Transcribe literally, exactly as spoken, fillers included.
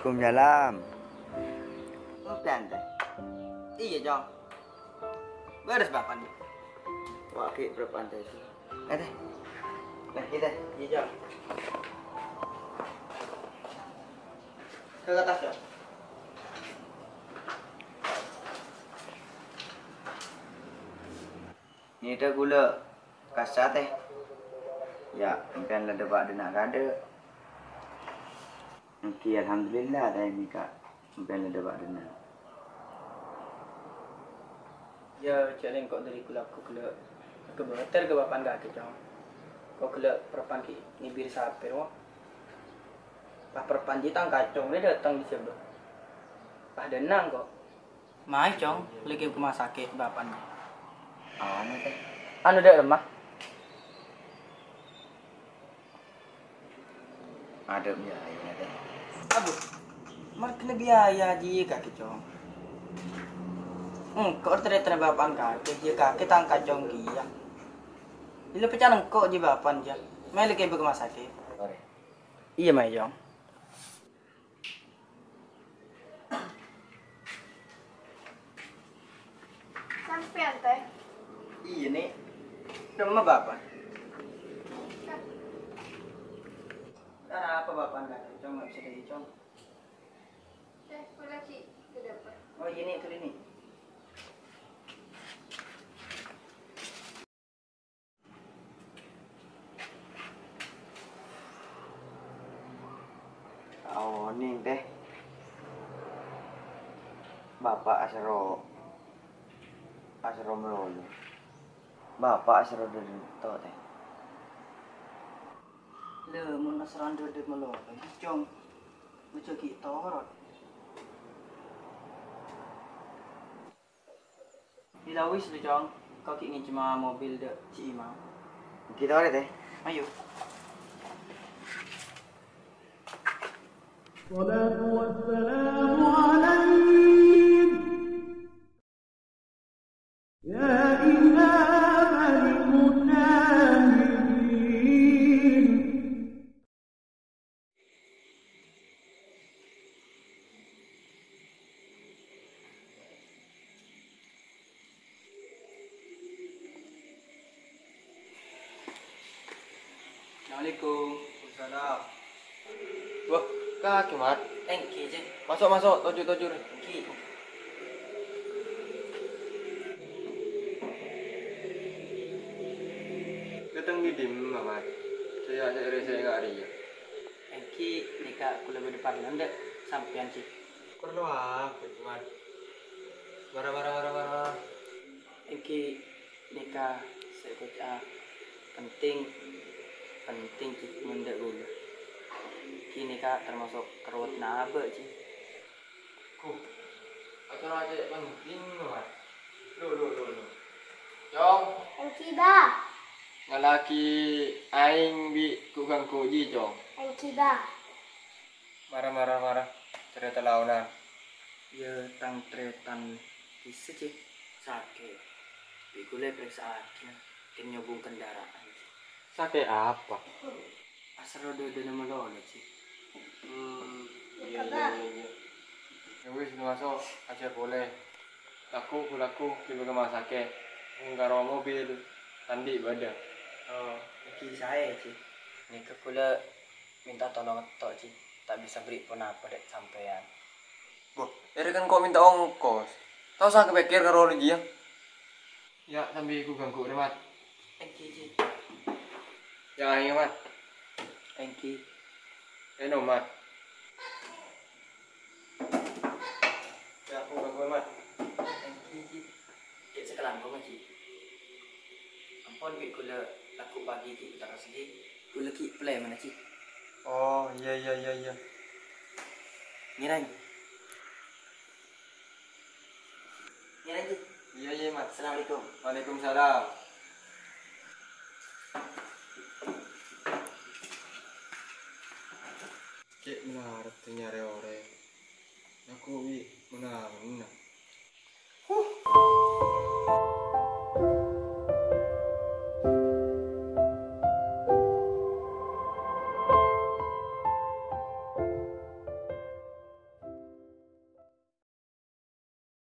Waalaikumsalam. Sampèyan, Tèh? Iyâ, Cong. Bârâs bapa'na. Wah, ghi' bârâmpa, Tèh? Eh, Tèh. Nah, kita. Iyâ, Cong. Ka attas, Cong. Nèka kaulâ kassa', Tèh. Yâ, sampèyan la dâpa' dâ' enna' kaadâ'. Èngghi, alhamdulillah, Tèh, nèka sampèyan la dâpa' dâ' enna'. Yâ, jhâ' lèngko' dâri kaulâ, kaulâ kabâtèr ka bapa'na kakè, Cong. Ko' kaulâ parappa'na ghi' ngèbir sapè, wo. Pas parappa'na jiyâ tang kacong rè dâteng dâri Jhâbâ. Pas dâ' enna' ko'. Mayu, Cong, lèkè ka rumah sakit bapa'na. Anu, Tèh. Anu, dâ' remma. Adâ' biaya, Tèh. Aduh, marghâna biaya jiyâ kakè, Cong. Engko' tarètanna bapa'na kakè, jiyâ kakè tang kacong kèya. Illa pècana engko' jiyâ bapa'na, jiyâ. Mayu lèkè ka rumah sakit. Iyâ, mayu, Cong. Sampèyan, Tèh? Iyâ, Nè'. Remma bapa'? Arapa bapa'na, Cong? Ngghi bisa dâri, Cong. Tèh, kaulâ ghi' ka dâpor. Oh, iyâ, Nè', tola, Nè'. Aonèng, Tèh. Bapa' asoro, asoro malolo. Bapa' asoro dâdâ, Tèh. Lha, mon asoro dâdâ malolo, Cong, bâjâ ghi' torot. Illa wis, Cong. Ko' ghi' ngènjhâma mobil dâ' Ji Imam. Èngghi torè, Tèh. Ayo. الصلاة والسلام عليك يا إمام المجاهدين. Assalamualaikum. Waalaikumsalam. Wah, kakè, Mat. Èngghi, Ji. Maso', maso', toju', toju'. Èngghi. Dâteng bi' dimma, Mat? Sè, sè rèsè nga' rèya. Èngghi, nèka kaulâ bâdâ parlo dâ' sampèyan, Ji. Parlo apa, Mat? Mara, mara, mara, mara. Èngghi, nèka sè èkoca'a penting, penting, Ji, mon dâ' kaulâ. Èngghi nèka termasuk kerowatna abâ', Ji. Ku, acara cè' penting, Mat. Lo, lo, lo, lo. Cong. Èngghi, Ba. Ngallaghi aèng bi' ghu-ganggu jiyâ, Cong. Èngghi, Ba. Mara, mara, mara. Carèta laonan. Yâ, tang tarètan bisa, Ji. Sakè'. Bi' kaulâ èparèksaaghi, na. Kèng nyobung kendaraan, Ji. Sakè' apa? Asoro dâdâna malolo, Ji. Hmm, iyâ, iyâ, iyâ, iyâ. Yâ wis, maso', ajhâr polè. Lagghu, lagghu, ghibâ ka rumah sakit. Mon karo mobil, ta' andi' bâdâ. Oh, èngghi saè, Ji. Nèka kaulâ mènta tolong ètto', Ji. Ta' bisa bâri' ponapa dâ' sampèyan. Boh, èrèken ko' mènta ongkos. Ta' osa kapèkkèr karo orèng jiyâ. Yâ, sambi ghu-ganggu rè, Mat. Èngghi, Ji. Yâ, ayo, Mat. Èngghi. Ènom, Mat. Yâ, ghu-ganggu, Mat. Èngghi, Ji. Ghi' sakalangkong, Ji. Ampon, bi' kaulâ lagghu' pagi ghi' terros, Ji. Kaulâ ghi' pèlè mana, Ji. Oh, iyâ, iyâ, iyâ, iyâ. Ngèrèng. Ngèrèng, Ji. Iyâ, iyâ, Mat. Assalamualaikum. Waalaikumsalam.